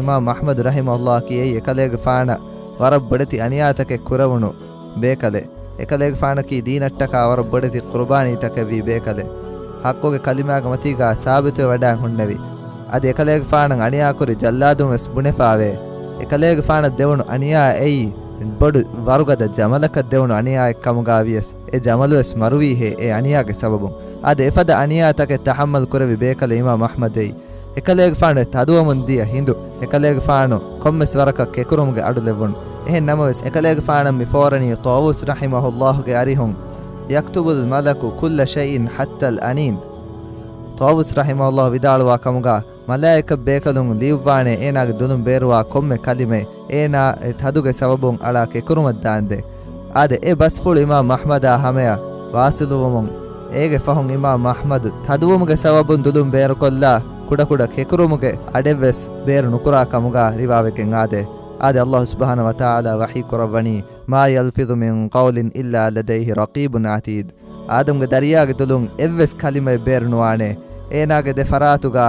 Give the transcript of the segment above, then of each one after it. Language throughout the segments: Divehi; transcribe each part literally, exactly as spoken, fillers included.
އިމާމް އަޙްމަދު ރަޙިމަހުﷲ ކިޔައީ އެކަލޭގެފާނަށް ވަރަށް ބޮޑެތި އަނިޔާތަކެއް ކުރެވުނު ބޭކަލެއް. އެކަލޭގެފާނަކީ ދީނަށްޓަކާ ވަރަށް ބޮޑެތި ޤުރުބާނީތަކެއް ވީ ބޭކަލެއް. ޙައްޤުގެ ކަލިމާގެ މަތީގާ ސާބިތުވެ ވަޑައި ހުންނެވި. އަދި އެކަލޭގެފާނަށް އަނިޔާކުރި ޖައްލާދުން ވެސް ބުނެފާވޭ. އެކަލޭގެފާނަށް ދެވުނު އަނިޔާ އެއީ ބޮޑު ވަރުގަދަ ޖަމަލަކަށް ދެވުނު އަނިޔާއެއް ކަމުގާ ވިޔަސް، އެ ޖަމަލު ވެސް މަރުވީހޭ އެ އަނިޔާގެ ސަބަބުން. އާދެ، އެފަދަ އަނިޔާތަކެއް ތަޙައްމަލް ކުރެއްވި ބޭކަލެއް އިމާމް އަޙްމަދު އެއީ. އެކަލޭގެފާނު ތަދުވަމުން ދިޔަ ހިނދު، އެކަލޭގެފާނު ކޮންމެސް ވަރަކަށް ކެކުރުމުގެ އަޑު ލެއްވުނު. އެހެން ނަމަވެސް، އެކަލޭގެފާނަށް މި ފޯރަނީ ޠާވޫސް ރަޙިމަހުﷲގެ އަރިހުން، يكتب الملك كل شيء حتى الأنين. ޠާވޫސް ރަޙިމަހުﷲ ވިދާޅުވާ ކަމުގާ، މަލާއިކަ ބޭކަލުން ލިޔުއްވާނެ އޭނާގެ ދުލުން ބޭރުވާ ކޮންމެ ކަލިމައެއް، އޭނާ އެ ތަދުގެ ސަބަބުން އަޅާ ކެކުރުމަށް ދާންދެ. އާދެ، އެ ބަސްފުޅު އިމާމް އަޙްމަދާ ހަމަޔަށް ވާސިލުވުމުން، އޭގެ ފަހުން އިމާމް އަޙްމަދު ތަދުވުމުގެ ސަބަބުން ދުލުން ބޭރުކޮށްލާ، ކުޑަކުޑަ ކެކުރުމުގެ އަޑެއްވެސް ބޭރު ނުކުރާ ކަމުގާ ރިވާވެގެން އާދެ. އާދެ، ﷲ ސުބްޙާނަހޫ ވަތަޢާލާ ވަޙީ ކުރައްވަނީ، ما يلفظ من قول إلا لديه رقيب عتيد. އާދަމްގެ ދަރިޔާގެ ދުލުން އެއްވެސް ކަލިމައެއް ބޭރުނުވާނެ. އޭނާގެ ދެ ފަރާތުގާ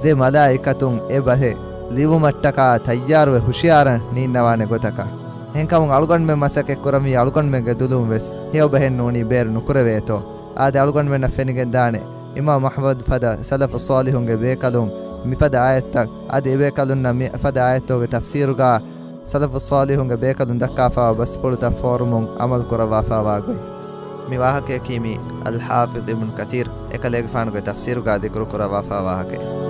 ދެ މަލާއިކަތުން އެ ބަހެއް ލިޔުމަށްޓަކާ ތައްޔާރުވެ ހުޝިޔާރަށް ނީންނަވާނެ ގޮތަކަށް. އެހެންކަމުން އަޅުގަނޑުމެން މަސައްކަތް ކުރަމީ އަޅުގަނޑުމެންގެ ދުލުން ވެސް ހެޔޮ ބަހެއް ނޫނީ ބޭރު ނުކުރެވޭތޯ. އާދެ، އަޅުގަނޑުމެންނަށް ފެނިގެން ދާނެ، އިމާމް އަޙްމަދު ފަދަ ސަލަފު ޞާލިޙުންގެ ބޭކަލުން މިފަދަ އާޔަތްތައް، އަދި އެބޭކަލުންނަށް މި ފަދަ އާޔަތްތަކުގެ ތަފްސީރުގާ ސަލަފު ޞާލިޙުންގެ ބޭކަލުން ދައްކާފާވާ ބަސްފުޅުތައް ފޯރުމުން ޢަމަލު ކުރައްވާފާވާ ގޮތް. މި ވާހަކަޔަކީ މި އަލްޙާފިޡް އިބްނު ކަޘީރު އެކަލޭގެފާނުގެ ތަފްސީރުގާ ޛިކުރު ކުރައްވާފާ ވާހަކައެއް.